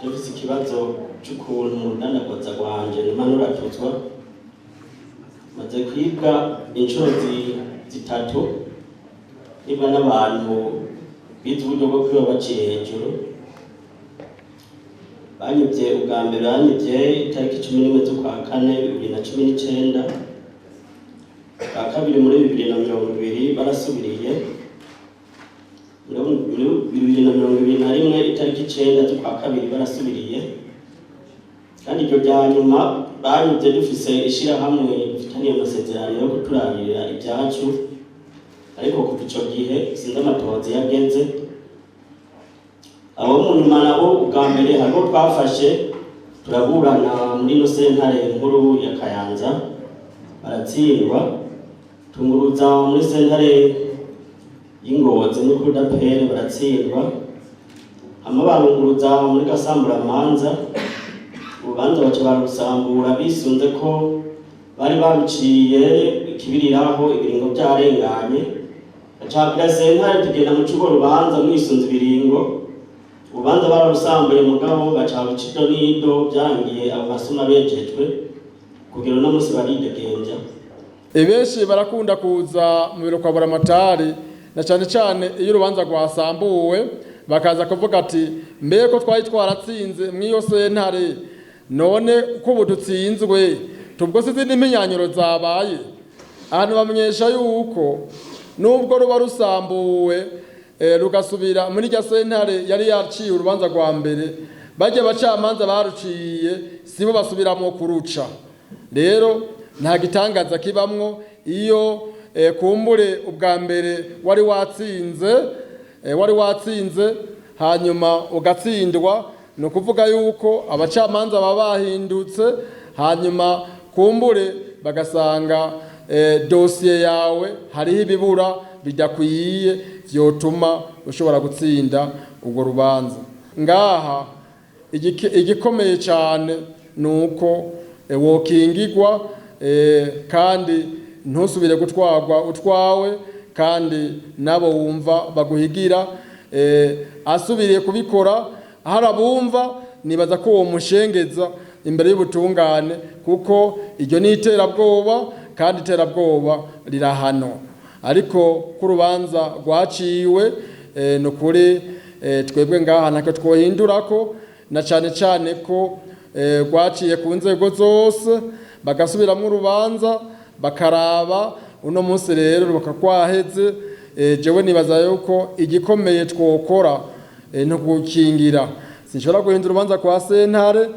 Mfise ikibazo c'ukuntu urudandazwa rwanje numa nuratuzwa. Maze kwibwa inshuro zitatu, nibwa n'abantu bize uburyo bwo kwiba baciye hejuru. Banyivye ubwa mbere, banyivye itariki 11 z'ukwa kane 2019. Bwa kabiri muri 2020, barasubiriye muri 2021, itariki 9 z'ukwa kabiri barasubiriye. Kandi iryo rya nyuma banyivye dufise ishirahamwe dufitaniye amasezerano yo kuturabirira ibyacu, ariko kuva ico gihe sinzi amatohoza iyo ageze. Abo mu nyuma nabo, ubwa mbere hariho twafashe turaburana muri ino sentare nkuru ya Kayanza, baratsindwa, tunguruza muri sentare y'Ingozi muri cour d'appel, baratsindwa, hama barunguruza muri gasamburamanza, urubanza baca barusambura bisunze ko bari baruciye ikibiriraho, ibiringo byarenganye. Bacabwira sentare tugenda mu cugo rubanza mwisunze ibiringo, urubanza bararusambuye, mugabo baca baruca ido n'ido. Byarangiye abo basuma bejejwe, kugira uno munsi baridegemvya. Benshi barakunda kuza mu biro kwa buramatari, na cyane cyane iyo urubanza rwasambuwe, bakaza kuvuga ati: "Mbe ko twari twaratsinze mw'iyo sentare, none ko ubu dutsinzwe, tubwo si izindi mpinyanyuro zabaye?" Ahantu bamenyesha yuko nubwo ruba rusambuwe, rugasubira muri rya sentare yari yaciye urubanza rwa mbere, bajya abacamanza baruciye sibo basubiramo kuruca. Rero nta gitangaza kibamwo iyo kumbure ubwa mbere wari watsinze hanyuma ugatsindwa. Ni ukuvuga yuko abacamanza baba bahindutse, hanyuma kumbure bagasanga dosiye yawe hariho ibibura bidakwiye vyotuma ushobora gutsinda urwo rubanza. Ngaha igikomeye cyane ni uko wokingigwa, kandi ntusubire gutwarwa utwawe, kandi nabo wumva baguhigira, asubiriye kubikora hari abumva, nibaza ko uwo mushengeza imbere y'ubutungane, kuko iryo ni iterabwoba, kandi iterabwoba rirahano. Ariko ko urubanza rwaciwe, ni ukuri twebwe ngaha ntacyo twohindurako, na cyane cyane ko rwaciye ku nzego zose, bagasubiramwo urubanza, bakaraba. Uno munsi rero rukakwaheze. Jewe nibaza yuko igikomeye twokora no gukingira. Sinshobora guhindura urubanza kwa sentare,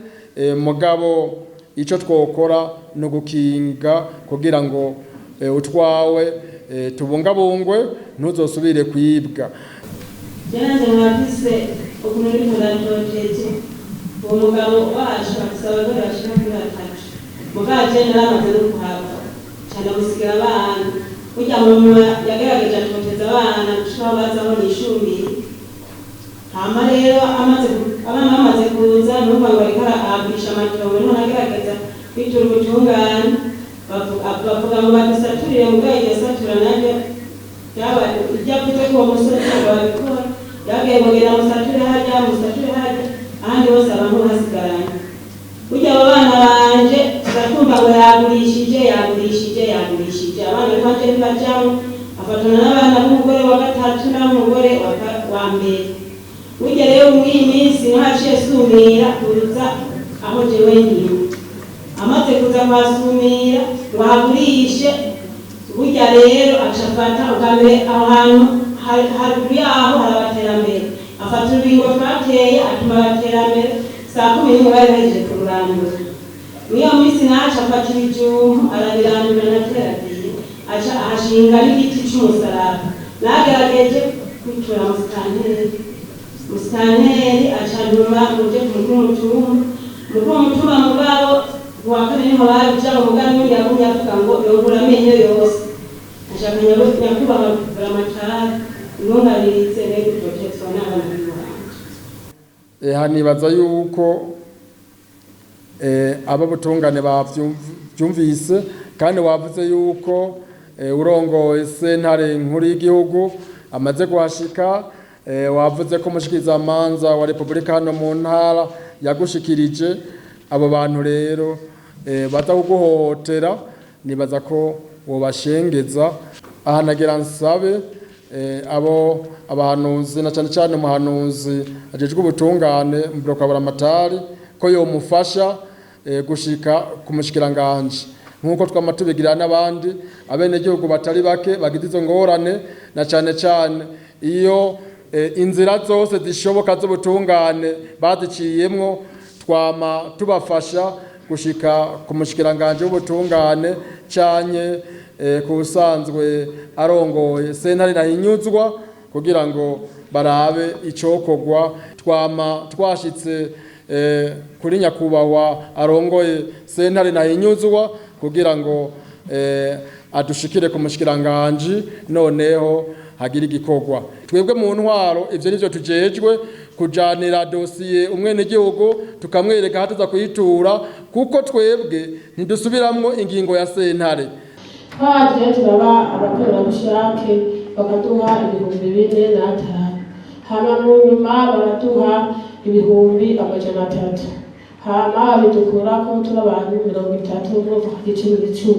mugabo ico twokora no gukinga kugira ngo utwawe tubungabungwe, ntuzosubire kwibwa. Jewe mwafise ukuntu uriko uratoteje uwo mugabo wacu, afise abagore bashika kuri batatu, mugabo jewe naramaze no kuhava, ca ndamusigira abana. Burya mu nyuma yagerageje atoteza abana gushika aho baza aho nishumbiye. Hama rero abana bamaze kuza, numva ngo ariko aragurisha amatongo, niho nagerageza kwitura ubutungane. Bavuga ngo badusaturire, mugabo iryo satura naryo ibyo avuze ko uwo musozi ntabwo babikora. Yabwiye ngo genda musature harya, musature harya, ahandi hose abantu hasigaranye. Burya abo bana banje turatumva ngo yagurishije, yagurishije, yagurishije. Abana banje ntibajamwo, afatana n'abana b'umugore wa gatatu n'ab'umugore wa mbere. Burya rero mw'iyi minsi niho yaciye sumira kuruza aho jewe ndimo. Amaze kuza kwasumira ngo ahagurishe, burya rero aca afata ubwa mbere aho hantu haruguru yaho hari abaterambere, afata urubingo twateye, atuma abaterambere saa 11 bari bahejeje kururandura. Mw'iyo minsi naca afata ibijumbu arabirandura nateragiye, aca ahashinga n'igiti c'umusaraba. Nagerageje kwitura musitanteri, musitanteri aca ntuma muje ku mukuru w'umutumba. Umukuru w'umutumba mugabo kuwa kabiri niho babija. Mugabo n'undi yagumye avuga ngo yongura amenyo yose. Ashaka nyakubahwa buramatari ntungabiritse be gutotezwa n'abana b'iwanje. Nibaza yuko abo butungane bavyumvise, kandi wavuze yuko urongoye sentare nkuru y'igihugu amaze kuhashika, wavuze ko umushikirizamanza wa Repubulika hano mu ntara Yagushikirije abo bantu rero baza kuguhohotera, nibaza ko wobashengeza. Aha nagira nsabe abo abahanuzi, na cyane cyane umuhanuzi ajejwe ubutungane mu biro kwa Buramatari, ko yomufasha gushika ku mushikiranganje, nk'uko twama tubigira n'abandi abenegihugu batari bake bagize izo ngorane, na cyane cyane iyo inzira zose zishoboka z'ubutungane baziciyemwo, twama tubafasha gushika ku mushikiranganje w'ubutungane canke ku usanzwe arongoye sentare nahinyuzwa, kugira ngo barabe icokorwa. Twama twashitse kuri nyakubahwa arongoye sentare nahinyuzwa kugira ngo adushikire ku mushikiranganji, noneho hagira igikorwa. Twebwe mu ntwaro ivyo nivyo tujejwe, kujanira dosiye umwenegihugu, tukamwereka aho tuza kuyitura, kuko twebwe ntidusubiramwo ingingo ya sentare. Twaje turaba abakorerabushake, bakaduha 4500, hama mu nyuma baraduha 300,000, hama bidukurako turi abantu 30, n'uvuga 10 10.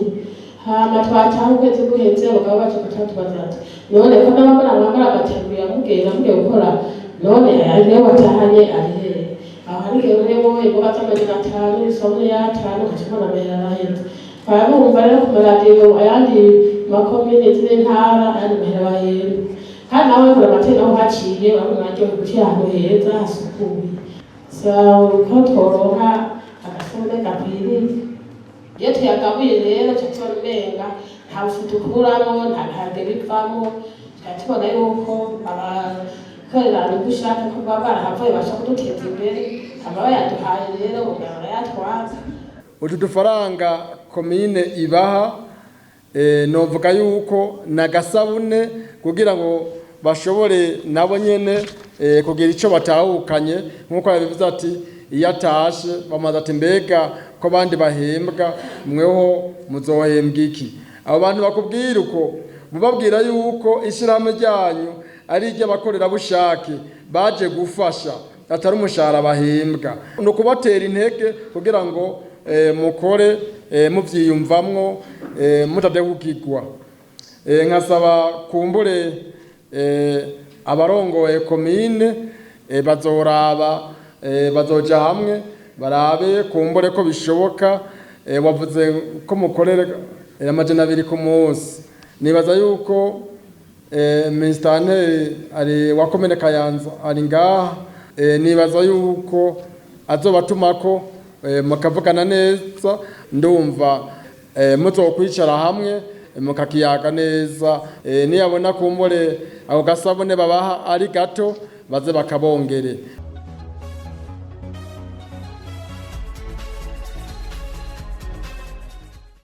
Hama twataha ukwezi guheze, bakaba baje kutubaza ati: "None ko n'abambara bambara agateruye mugenda mugiye gukora, none aya niyo watahanye ari hehe?" Aho hari igihe urebo imboga z'500, isabune y'atanu, ukaca ubona amahera araheze. Barabumva rero ku maradiyo ayandi makomine, izindi ntara, ayandi mahera bahemba. Kandi nawe kure amateka aho haciye urabona aryohe guciye ahantu heza hasukuye. Saba ko tworonka agasabune gakwiriye. Iyo tuyagabuye rero, tuca tubona umenga nta bufu dukuramo, nta biharage bivamo. Tuca tubona yuko abakorera ubushake ko baba barahavuye basha kuduteza imbere, hama bayaduhaye rero umenga barayatwaza. Utu dufaranga komine ibaha, novuga yuko nagasabune kugira ngo bashobore nabo nyene kugira ico batahukanye, nkuko yabivuze ati iyo atashe bamaze ati: "Mbega ko abandi bahembwa, mweho muzohembwa iki?" Abo bantu bakubwira uko, mubabwira yuko ishirahamwe ryanyu ari iry'abakorerabushake baje gufasha, atari umushahara bahembwa. Ni ukubatera intege kugira ngo mukore muvyiyumvamwo, mutadehukirwa. Nkasaba kumbure abarongoye komine bazoraba, bazoja hamwe barabe kumbure ko bishoboka. Wavuze ko mukorere 200 ku munsi. Nibaza yuko Ministanteri ari wa komine Kayanza ari ngaha, nibaza yuko azobatumako mukavugana neza. Ndumva muzokwicara hamwe mukakiyaga neza. Niyabona kumbure ako gasabune babaha ari gato, baze bakabongere.